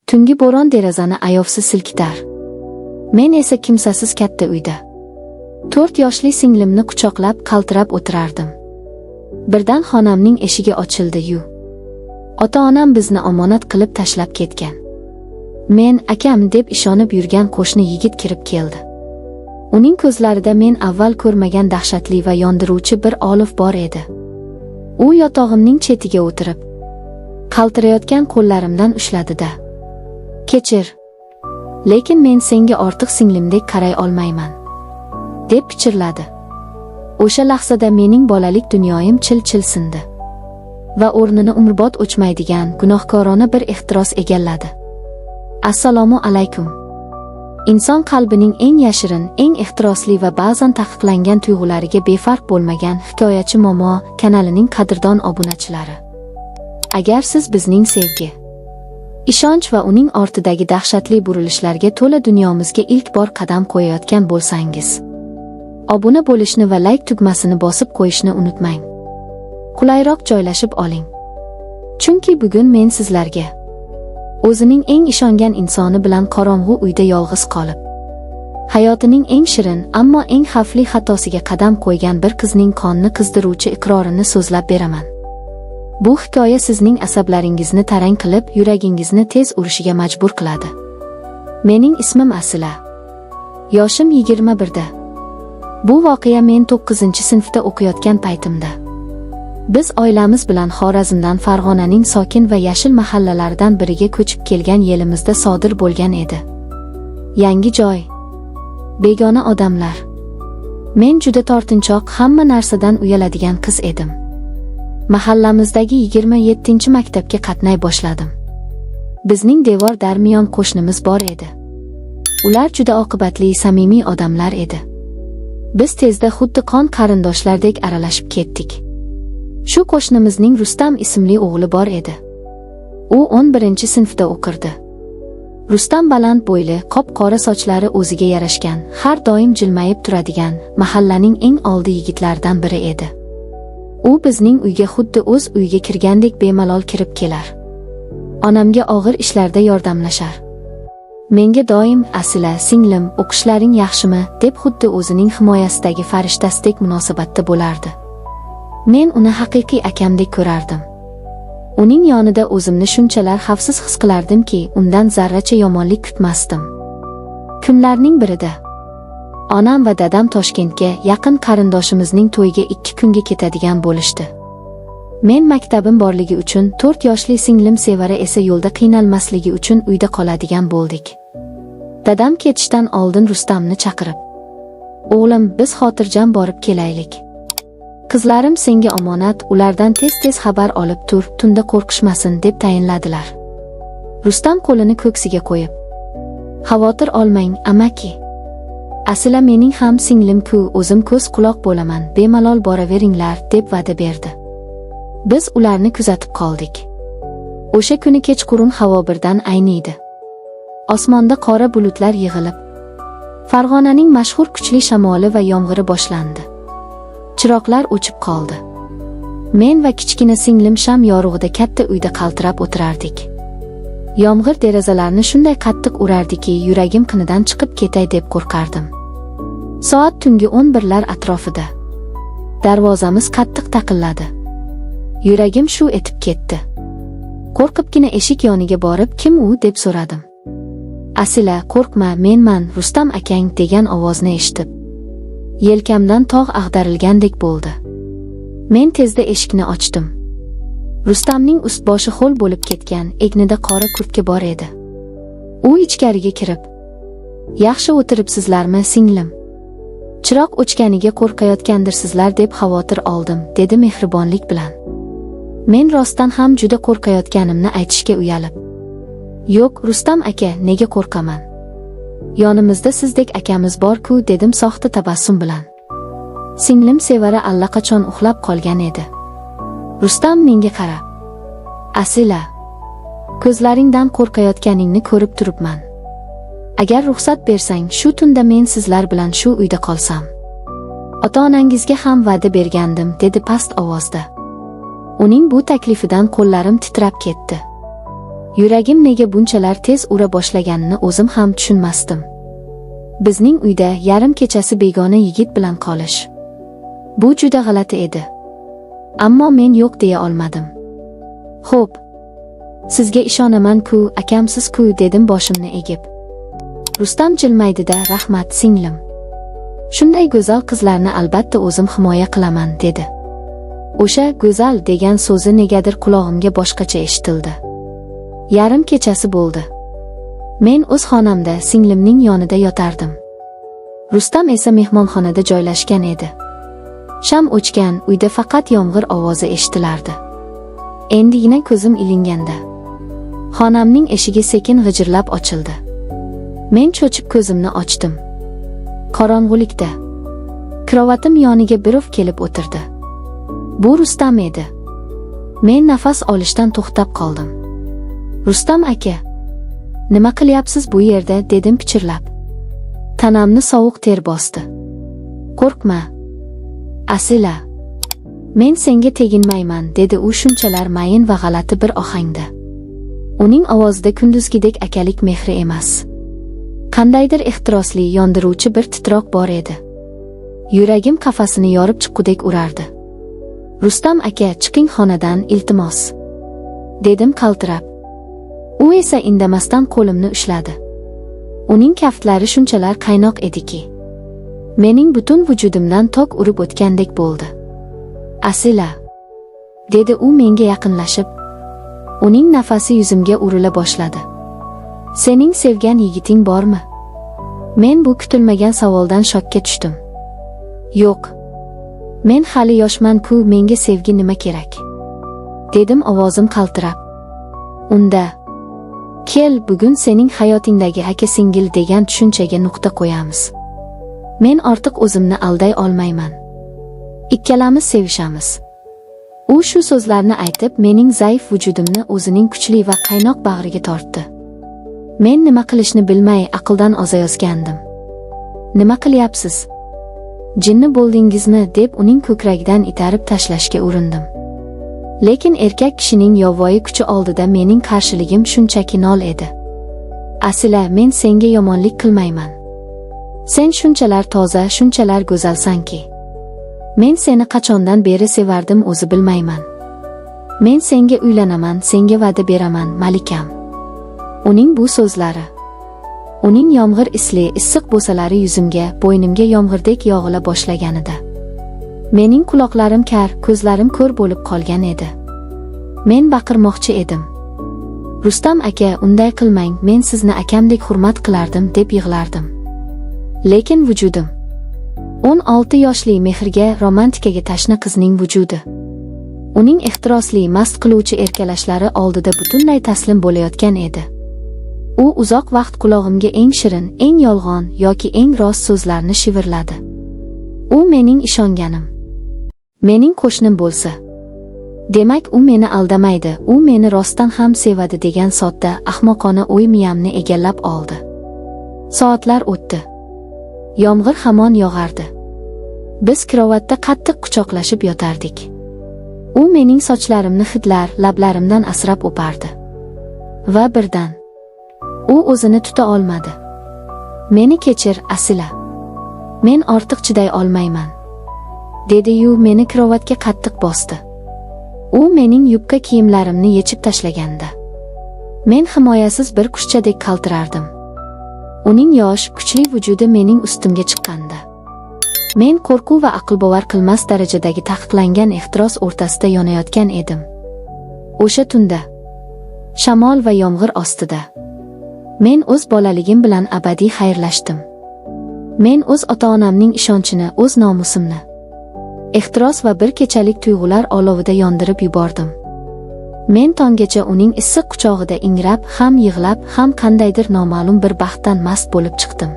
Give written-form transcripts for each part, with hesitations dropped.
Tungi bo'ron derazani ayovsiz silkitar. Men esa kimsasiz katta uyda 4 yoshli singlimni quchoqlab qaltirab o'tirardim. Birdan xonamning eshigi ochildi-yu, ota-onam bizni omonat qilib tashlab ketgan. Men akam deb ishonib yurgan qo'shni yigit kirib keldi. Uning ko'zlarida men avval ko'rmagan dahshatli va yondiruvchi bir olov bor edi. U yotog'imning chetiga o'tirib, qaltirayotgan qo'llarimdan ushladi-da: "Kechir, lekin men senga ortiq singlimdek qaray olmayman", deb pichirladi. O'sha lahzada mening bolalik dunyoyim chil-chil sindi va o'rnini umrbod o'chmaydigan gunohkorona bir ehtiros egalladi. Assalomu alaykum. Inson qalbining eng yashirin, eng ehtirosli va ba'zan taqiqlangan tuyg'ulariga befarq bo'lmagan Hikoyachi Momo kanalining qadrdon obunachilari. Agar siz bizning sevgi, ishonch va uning ortidagi dahshatli burilishlarga to'la dunyomizga ilk bor qadam qo'yayotgan bo'lsangiz, obuna bo'lishni va layk tugmasini bosib qo'yishni unutmang. Qulayroq joylashib oling. Chunki bugun men sizlarga o'zining eng ishongan insoni bilan qorong'u uyda yolg'iz qolib, hayotining eng shirin, ammo eng xavfli xatosiga qadam qo'ygan bir qizning qonni qizdiruvchi iqrorini so'zlab beraman. Bu hikoya sizning asablaringizni tarang qilib, yuragingizni tez urishiga majbur qiladi. Mening ismim Asila. Yoshim 21 da. Bu voqea men 9-sinfda o'qiyotgan paytimda, biz oilamiz bilan Xorazmdan Farg'onaning sokin va yashil mahallalaridan biriga ko'chib kelgan yilimizda sodir bo'lgan edi. Yangi joy. Begona odamlar. Men juda tortinchoq, hamma narsadan uyaladigan qiz edim. Mahallamizdagi 27-maktabga qatnay boshladim. Bizning devor darmiyon qo'shnimiz bor edi. Ular juda oqibatli, samimiy odamlar edi. Biz tezda xuddi qon qarindoshlardek aralashib ketdik. Shu qo'shnimizning Rustam ismli o'g'li bor edi. U 11-sinfda o'qirdi. Rustam baland bo'yli, qop-qora sochlari o'ziga yarashgan, har doim jilmayib turadigan, mahallaning eng oldi yigitlaridan biri edi. U bizning uyga xuddi o'z uyiga kirgandek bemalol kirib kelar. Onamga og'ir ishlarda yordamlashar. Menga doim "Asila, singlim, o'qishlaring yaxshimi?" deb xuddi o'zining himoyasidagi farishtasidek munosabatda bo'lardi. Men uni haqiqiy akamdek ko'rardim. Uning yonida o'zimni shunchalar xavfsiz his qilardimki, undan zarracha yomonlik kutmasdim. Kunlarning birida onam va dadam Toshkentga yaqin qarindoshimizning to'yiga 2 kunga ketadigan bo'lishdi. Men maktabim borligi uchun, 4 yoshli singlim Sevara esa yo'lda qiynalmasligi uchun uyda qoladigan bo'ldik. Dadam ketishdan oldin Rustamni chaqirib: "O'g'lim, biz xotirjam borib kelaylik. Qizlarim senga omonat, ulardan tez-tez xabar olib tur, tunda qo'rqishmasin", deb tayinladilar. Rustam qo'lini ko'ksiga qo'yib: "Xavotir olmang, amaki. Asila mening ham singlim-ku, o'zim ko'z quloq bo'laman, bemalol boraveringlar", deb va'da berdi. Biz ularni kuzatib qoldik. O'sha kuni kechqurun havo birdan ayniydi. Osmonda qora bulutlar yig'ilib, Farg'onaning mashhur kuchli shamoli va yomg'iri boshlandi. Chiroqlar o'chib qoldi. Men va kichkina singlim sham yorug'ida katta uyda qaltirab o'tirardik. Yomg'ir derazalarni shunday qattiq urardiki, yuragim qinidan chiqib ketay deb qo'rqardim. Soat tungi 11 lar atrofida darvozamiz qattiq taqilladi. Yuragim shuv etib ketdi. Qo'rqibgina eshik yoniga borib, "Kim u?" deb so'radim. "Asila, qo'rqma, menman, Rustam akang", degan ovozni eshitib, yelkamdan tog' ag'darilgandek bo'ldi. Men tezda eshikni ochdim. Rustamning ust-boshi ho'l bo'lib ketgan, egnida qora kurtka bor edi. U ichkariga kirib: "Yaxshi o'tiribsizlarmi, singlim? Chiroq o'chganiga qo'rqayotgandirsizlar deb xavotir oldim", dedi mehribonlik bilan. Men rostdan ham juda qo'rqayotganimni aytishga uyalib: "Yo'q, Rustam aka, nega qo'rqaman? Yonimizda sizdek akamiz bor-ku", dedim soxta tabassum bilan. Singlim Sevara allaqachon uxlab qolgan edi. Rustam menga qarab: "Asila, ko'zlaringdan qo'rqayotganingni ko'rib turibman. Agar ruxsat bersang, shu tunda men sizlar bilan shu uyda qolsam. Ota-onangizga ham va'da bergandim", dedi past ovozda. Uning bu taklifidan qo'llarim titrab ketdi. Yuragim nega bunchalar tez ura boshlaganini o'zim ham tushunmasdim. Bizning uyda yarim kechasi begona yigit bilan qolish. Bu juda g'alati edi. Ammo men yo'q deya olmadim. "Xo'p. Sizga ishonaman-ku, akamsiz-ku", dedim boshimni egib. Rustam jilmaydi-da, "Rahmat, singlim. Shunday go'zal qizlarni albatta o'zim himoya qilaman", dedi. O'sha "go'zal" degan so'zi negadir qulog'imga boshqacha eshitildi. Yarim kechasi bo'ldi. Men o'z xonamda singlimning yonida yotardim. Rustam esa mehmonxonada joylashgan edi. Sham o'chgan, uyda faqat yomg'ir ovozi eshitilardi. Endigina ko'zim ilinganda xonamning eshigi sekin g'ijirlab ochildi. Men cho'chib ko'zimni ochdim. Qorong'ulikda krovatim yoniga birov kelib o'tirdi. Bu Rustam edi. Men nafas olishdan to'xtab qoldim. "Rustam aka, nima qilyapsiz bu yerda?" dedim pichirlab. Tanamni sovuq ter bosdi. "Qo'rqma, Asila. Men senga teginmayman", dedi u shunchalar mayin va g'alati bir ohangda. Uning ovozida kunduzgidek akalik mehri emas, qandaydir ehtirosli, yondiruvchi bir titroq bor edi. Yuragim qafasini yorib chiqqudek urardi. "Rustam aka, chiqing xonadan, iltimos", dedim qaltirab. U esa indamasdan qo'limni ushladi. Uning kaftlari shunchalar qaynoq ediki, mening butun vujudimdan tok urib o'tgandek bo'ldi. "Asila", dedi u menga yaqinlashib. Uning nafasi yuzimga urila boshladi. "Sening sevgan yigiting bormi?" Men bu kutilmagan savoldan shokka tushdim. "Yo'q. Men hali yoshman-ku, menga sevgi nima kerak?" dedim ovozim qaltirab. "Unda kel, bugun sening hayotingdagi aka singil degan tushunchaga nuqta qo'yamiz. Men ortiq o'zimni alday olmayman. Ikkalamiz sevishamiz." U shu so'zlarni aytib, mening zaif vujudimni o'zining kuchli va qaynoq bag'riga tortdi. Men nima qilishni bilmay aqldan ozayozgandim. "Nima qilyapsiz? Jinni bo'ldingizmi?" deb uning ko'kragidan itarib tashlashga urindim. Lekin erkak kishining yovvoyi kuchi oldida mening qarshiligim shunchaki nol edi. "Asila, men senga yomonlik qilmayman. Sen shunchalar toza, shunchalar go'zalsanki. Men seni qachondan beri sevardim o'zi bilmayman. Men senga uylanaman, senga va'da beraman, malikam." Uning bu so'zlari, uning yomg'ir isli, issiq bo'salari yuzimga, bo'ynimga yomg'irdek yog'ila boshlaganida mening quloqlarim kar, ko'zlarim ko'r bo'lib qolgan edi. Men baqirmoqchi edim. "Rustam aka, unday qilmang, men sizni akamdek hurmat qilardim", deb yig'lardim. Lekin vujudim 16 yoshli mehrga, romantikaga tashna qizning vujudi uning ehtirosli, mast qiluvchi erkalashlari oldida butunlay taslim bo'layotgan edi. U uzoq vaqt qulog'imga eng shirin, eng yolg'on yoki eng rost so'zlarni shivirladi. U mening ishonganim, mening qo'shnim bo'lsa, demak, u meni aldamaydi, u meni rostdan ham sevadi degan sodda, ahmoqona o'y miyamni egallab oldi. Soatlar o'tdi. Yomg'ir hamon yog'ardi. Biz krovatda qattiq quchoqlashib yotardik. U mening sochlarimni hidlar, lablarimdan asrab o'pardi. Va birdan u o'zini tuta olmadi. "Meni kechir, Asila. Men ortiq chiday olmayman", dedi-yu meni krovatga qattiq bosdi. U mening yubka kiyimlarimni yechib tashlaganda men himoyasiz bir qushchadek qaltirardim. Uning yosh, kuchli vujudi mening ustimga chiqqanda men qo'rquv va aqlbovar qilmas darajadagi taqiqlangan ehtiros o'rtasida yonayotgan edim. O'sha tunda, shamol va yomg'ir ostida men o'z bolaligim bilan abadiy xayrlashdim. Men o'z ota-onamning ishonchini, o'z nomusimni ehtiros va bir kechalik tuyg'ular olovida yondirib yubordim. Men tonggacha uning issiq quchog'ida ingrab, ham yig'lab, ham qandaydir noma'lum bir baxtdan mast bo'lib chiqdim.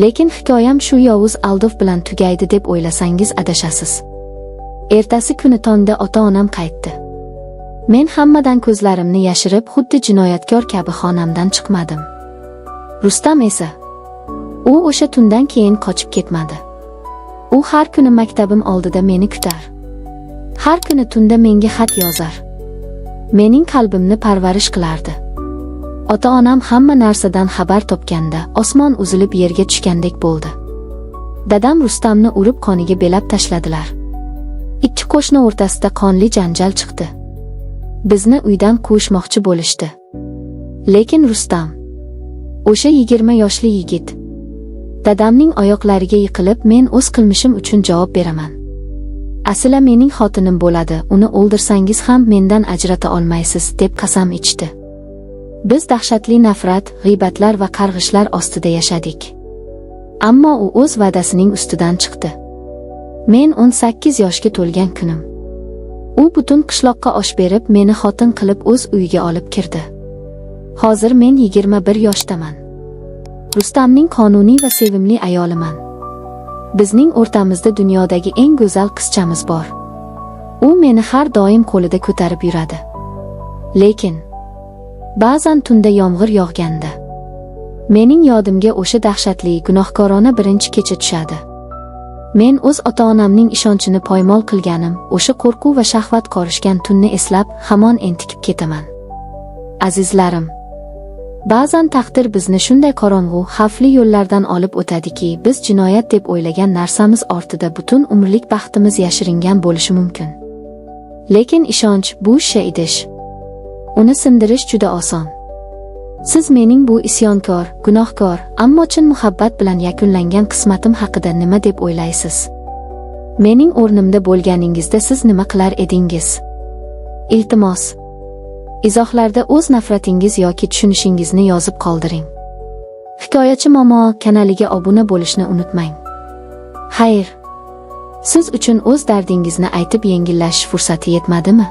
Lekin hikoyam shu yovuz aldov bilan tugaydi deb o'ylasangiz, adashasiz. Ertasi kuni tongda ota-onam qaytdi. Men hammadan ko'zlarimni yashirib, xuddi jinoyatkor kabi xonamdan chiqmadim. Rustam esa, u o'sha tundan keyin qochib ketmadi. U har kuni maktabim oldida meni kutar. Har kuni tunda menga xat yozar. Mening qalbimni parvarish qilardi. Ota-onam hamma narsadan xabar topganda, osmon uzilib yerga tushgandek bo'ldi. Dadam Rustamni urib qoniga belab tashladilar. Ikki qo'shni o'rtasida qonli janjal chiqdi. Bizni uydan quvishmoqchi bo'lishdi. Lekin Rustam, o'sha 20 yoshli yigit, dadamning oyoqlariga yiqilib, men o'z qilmishim uchun javob beraman. Asila mening xotinim bo'ladi, uni o'ldirsangiz ham mendan ajrata olmaysiz, deb qasam ichdi. Biz dahshatli nafrat, g'iybatlar va qarg'ishlar ostida yashadik. Ammo u o'z va'dasining ustidan chiqdi. Men 18 yoshga to'lgan kunim. U butun qishloqqa osh berib, meni xotin qilib o'z uyiga olib kirdi. Hozir men 21 yoshdaman. Rustamning qonuniy va sevimli ayoliman. Bizning o'rtamizda dunyodagi eng go'zal qizchamiz bor. U meni har doim qo'lida ko'tarib yuradi. Lekin ba'zan tunda yomg'ir yog'ganda mening yodimga o'sha dahshatli, gunohkorona birinchi kecha tushadi. Men o'z ota-onamning ishonchini poymol qilganim, o'sha qo'rquv va shahvat qorishgan tunni eslab, hamon entikib ketaman. Azizlarim, ba'zan taqdir bizni shunday qorong'u, xavfli yo'llardan olib o'tadiki, biz jinoyat deb o'ylagan narsamiz ortida butun umrlik baxtimiz yashiringan bo'lishi mumkin. Lekin ishonch bu shisha idish. Uni sindirish juda oson. Siz mening bu isyonkor, gunohkor, ammo chin muhabbat bilan yakunlangan qismatim haqida nima deb o'ylaysiz? Mening o'rnimda bo'lganingizda siz nima qilar edingiz? Iltimos, izohlarda o'z nafratingiz yoki tushunishingizni yozib qoldiring. Hikoyachi momo kanaliga obuna bo'lishni unutmang. Xayr. Siz uchun o'z dardingizni aytib yengillashish fursati yetmadimi?